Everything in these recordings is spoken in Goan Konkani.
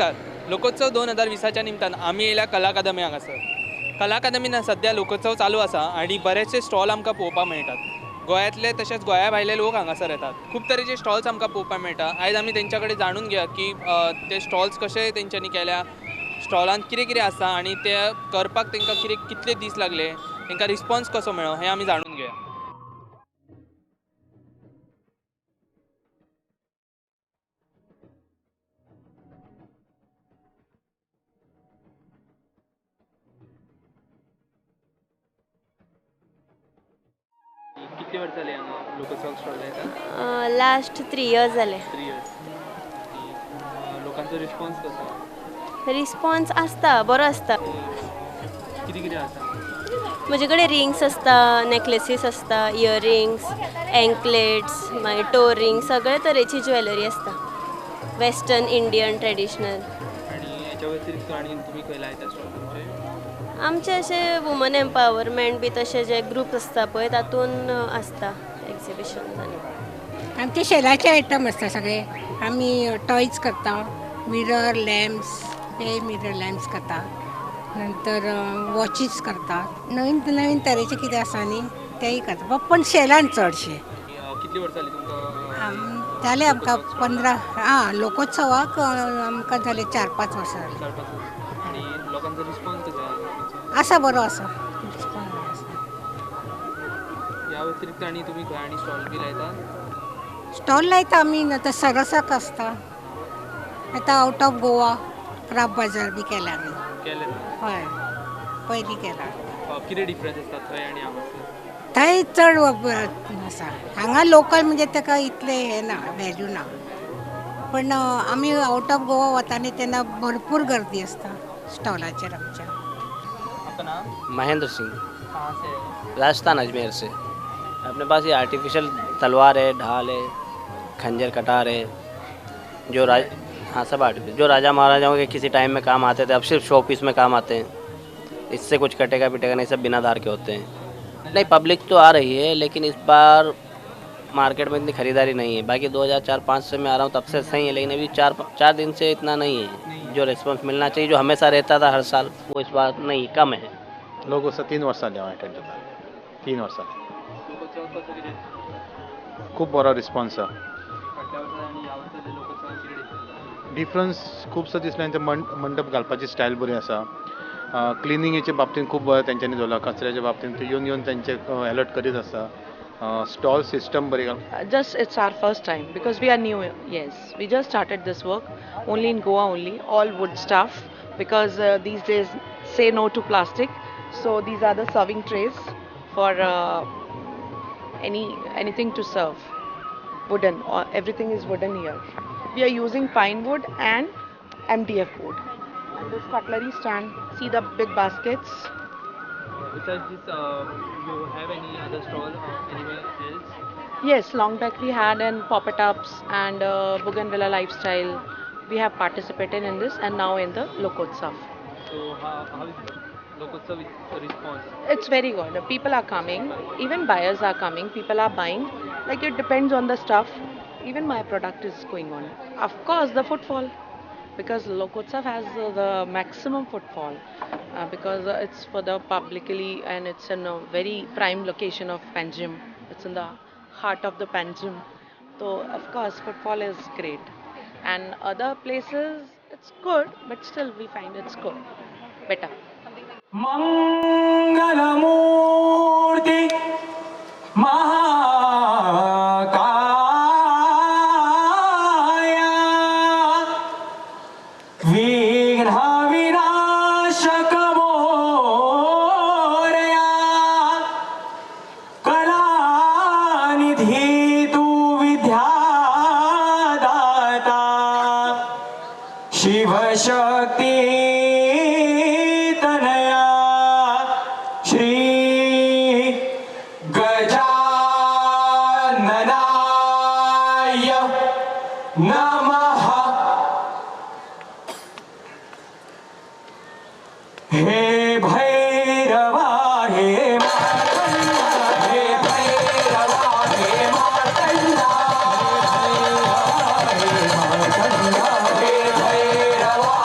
नमस्कार. लोकोत्सव 2020च्या निमतान आमी येयल्या कला अकादमी हांगासर. कला अकादमीन सद्या लोकोत्सव चालू आसा आनी बरेचशे स्टॉल आमकां पळोवपाक मेळटात. गोंयांतले तशेंच गोंया भायले लोक हांगासर येतात. खूब तरेचे स्टॉल्स आमकां पळोवपाक मेळटा. आयज आमी तेंच्या कडेन जाणून घेया की ते स्टॉल्स कशे तेंच्यांनी केल्या, स्टॉलांत कितें कितें आसा आनी ते करपाक तांकां कितें कितले दीस लागले, तांकां रिस्पॉन्स कसो मेळ्ळो हें आमी जाणून घेया. कितले वर्स जाले हांगा लोकोत्सव स्टॉल लायता? लास्ट 3 इयर्स जाले. 3 इयर्स. लोकांचो रिस्पॉन्स कसो? रिस्पॉन्स आसता, बरो आसता. कितें कितें आसा? म्हजे कडेन रिंग्स आसता, नॅकलेसीस आसता, इयरिंग्स, एंकलेट्स, मागीर टो रिंग्स, सगळे तरेची ज्वेलरी आसता, वेस्टर्न, इंडियन, ट्रेडिशनल. आनी हेच्या व्यतिरिक्त आनी तुमी खंय लायता स्टॉल तुमचे? आमचे अशे वुमन एम्पावरमेंट बी तशे जे ग्रुप आसता पळय तातूंत आसता एक्झिबिशन. आनी आमचे शेलाचे आयटम आसता सगळे. आमी टॉयज करता, मिरर लॅम्प्स, ते मिरर लॅम्प्स करता, नंतर वॉचीस करता, नवीन नवीन तरेचे कितें आसा न्ही तेय करता, पण शेलान चडशे. कितली वर्सां जाली तुमकां? जाले आमकां 15. आं, लोकोत्सवाक आमकां जाले 4-5 वर्सां जाली. 4-5 वर्सां. आनी लोकांचो रिस्पॉन्स कसो आसा? बरो आसा रिस्पॉन्स, बरो आसा. ह्या व्यतिरिक्त आनी तुमी खंय आनी स्टॉल बी लायता? स्टॉल लायता आमी, आतां सरसाक आसता, आतां आउट ऑफ गोवा क्राफ्ट बाजार बी केला आमी. केले? हय, पयलीं केला. कितें डिफरन्स आसता थंय आनी हांगासर? थंय चड आसा, हांगा लोकल म्हणजे ताका इतलें हें ना, व्हॅल्यू ना. पण आमी आउट ऑफ गोवा वता न्ही तेन्ना भरपूर गर्दी आसता स्टॉलाचेर आमच्या. आपका नाम? महेंद्र सिंह. कहाँ से? राजस्थान, अजमेर से. अपने पास ये आर्टिफिशियल तलवार है, ढाल है, खंजर कटार है, जो राज हाँ सब आर्टिफिशियल, जो राजा महाराजाओं के किसी टाइम में काम आते थे, अब सिर्फ शो पीस में काम आते हैं. इससे कुछ कटेगा पिटेगा नहीं, सब बिना धार के होते हैं. नहीं, पब्लिक तो आ रही है, लेकिन इस बार मार्केट में इतनी ख़रीदारी नहीं है. बाकी 2004-5 से मैं आ रहा हूँ तब से सही है, लेकिन अभी 4 दिन से इतना नहीं है जो रिस्पॉन्स मिलना चाहिए, जो हमेशा रहता था हर साल, वो इस बार नहीं, कम है. लोकोत्सव 3 वर्सां जाली हांव एटेंड जाता. 3 वर्सां. खूब बरो रिस्पॉन्स आसा. डिफरन्स खुबसो दिसला. ते मंडप घालपाची स्टायल बरी आसा, क्लिनिंगेच्या बाबतींत खूब बरें तेंच्यांनी दवरलां, कचऱ्याच्या बाबतींत ते येवन येवन तेंचे अलर्ट करीत आसा. स्टॉल सिस्टम बरी. Just it's our first time because we are new. Yes, we just started this work only in Goa only, all wood stuff because these days say no to plastic. So these are the serving trays for anything to serve. Wooden, everything is wooden here. We are using pine wood and MDF board. And this cutlery stand, see the big baskets. Besides this, you have any other stall anywhere else? Yes, long back we had in Pop-It Ups and Bougainvillea Lifestyle. We have participated in this and now in the Lokotsav. So how is Lokotsav response? It's very good. People are coming. Even buyers are coming. People are buying. Like it depends on the stuff. Even my product is going on. Of course, the footfall, because Lokotsav has the maximum footfall because it's for the publicly and it's in a very prime location of Panjim. It's in the heart of the Panjim. So of course, footfall is great. And other places, it's good, but still we find it's good, better. Mangalamurti Mahakaya Vighna Vinashak Morya Kalanidhi Tu Vidyadata Shiv Shakti Tanaya Shri Gajananaya Namaha. हे भैरवा हे मातंडा, हे भैरवा हे मातंडा, हे मातंडा, हे भैरवा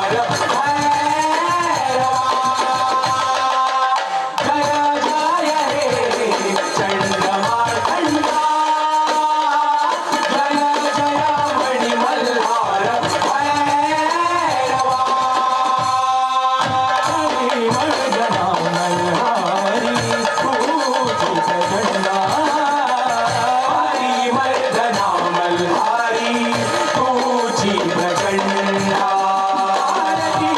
मल्हार भैरवा। जय जय हे चंडमार्तंडा, जय जय मणि मल्हार भैरवा। हरि मर्दना मल्हारी तूची प्रचंडा, हरि मर्दना मल्हारी तूची प्रचंडा। आरती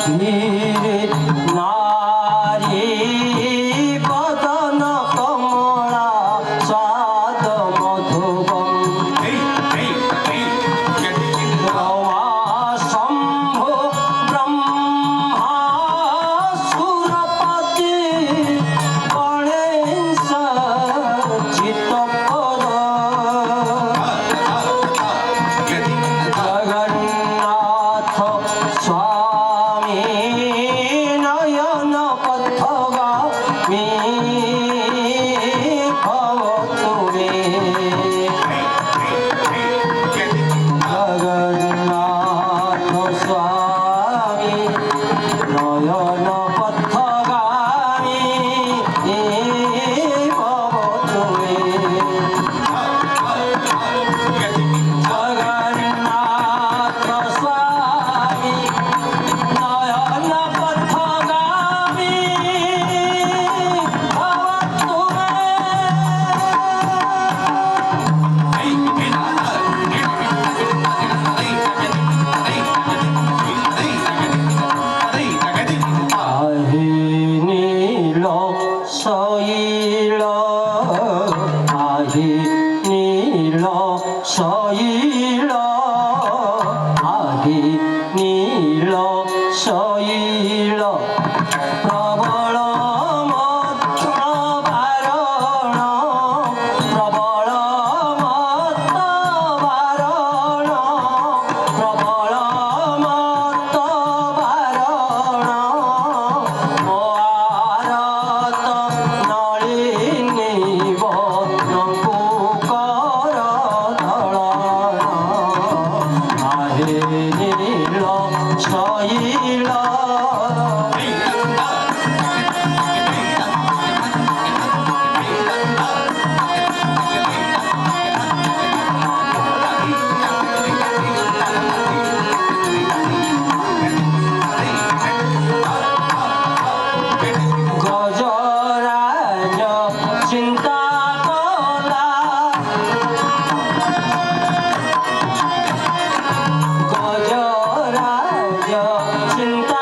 धीरे नारी बदन कमला स्वाद मधुबम रमा शंभु ब्रह्मा सुरपति गणेश चित्तपद जगन्नाथ स्वामी नयन पथगामी भवतु मे। जगन्नाथ स्वामी नयन पथगामी भवतु मे। जगन्नाथ स्वामी नयन पथगामी भवतु मे। आहे नील शैल आहे नील शैल आहे नील शैल प्रबळ मत वारण प्रबळ मत वारण प्रबळ मत वारण आरत नଳିନୀ ବନଙ୍କୁ କର ଦଳନ आहे नील ଶୈଳ। गजराज चिंता कला गजराज चिंता